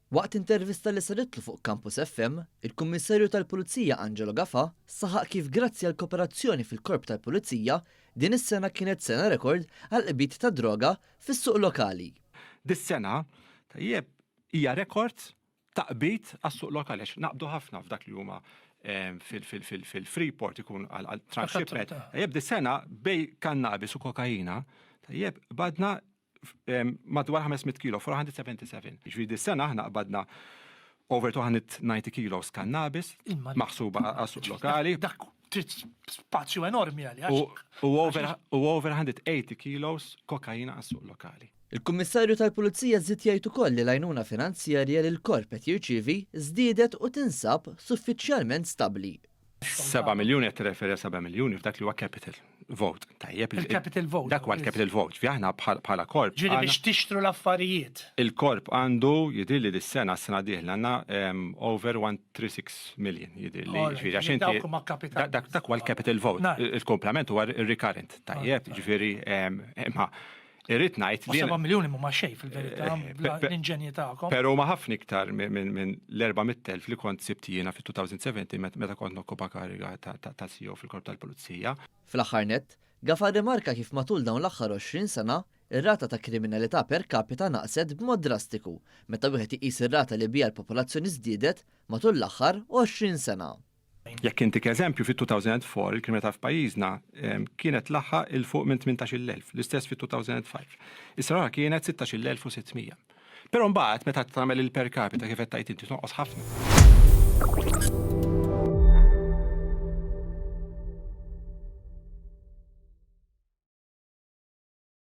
Waqt intervista li saritlu fuq Campus FM, il-Kummissarju tal-Pulizija Angelo Gafà saħaq kif grazzi għall-koperazzjoni fil-Korp tal-Pulizija, din is-sena kienet sena rekord għall-qbid ta' droga fis-suq lokali. Dis-sena, tajjeb, hija rekord ta' qbid għas-suq lokali għax naqbdu ħafna f'dak li huma fil-Freeport ikun għal transshipment. Tajjeb, dis-sena bejn kannabis u kokaina, tajjeb, qbadna madwar 500 kilo, 477. Ġifieri dis-sena aħna qbadna over 290 kilos kannabis maħsuba għas-suq lokali. Dak trid spazju enormi għalih. U over 180 kilos kokaina għas-suq lokali. Il-Kummissarju tal-Pulizija żied jgħid ukoll li l-għajnuna finanzjarja li l-Korp qed jirċievi żdiedet u tinsab suffiċjalment stabbli. 7 miljuni qed tirreferi għal 7 miljuni f'dak li huwa capital vote. Tajjeb. Il-capital vote. Dak huwa l-capital vote. Ġifieri aħna bħala korp. Ġifieri biex tixtru l-affarijiet. Il-korp għandu jidhirli dis-sena, s-sena d-dieħla għandna over 136 million jidhirli. Ġifieri għax inti. Dawk huma capital. Dak huwa l-capital vote. Il-komplement huwa r-recurrent. Tajjeb, ġifieri imma Irrid ngħid li. 7 miljuni mhuma xejn fil-verità, eh, l-inġenji tagħkom. Però huma ħafna iktar minn l-400,000 li kont sibt jiena fit-2017 meta kont nokkupa kariga ta' CEO fil-Korp tal-Pulizija. Fl-aħħar nett, Gafà rrimarka kif matul dawn l-aħħar 20 sena, ir-rata ta' kriminalità per capita naqset b'mod drastiku meta wieħed iqis ir-rata li biha l-popolazzjoni żdiedet matul l-aħħar 20 sena. Jekk intik eżempju, fit-2004 il-kriminalità f'pajjiżna kienet tlaħħaq 'il fuq minn 18,000, l-istess fit-2005. Is-sena l-oħra kienet 16,600. Però mbagħad meta tagħmel il-per capita kif qed tgħid inti tonqos ħafna.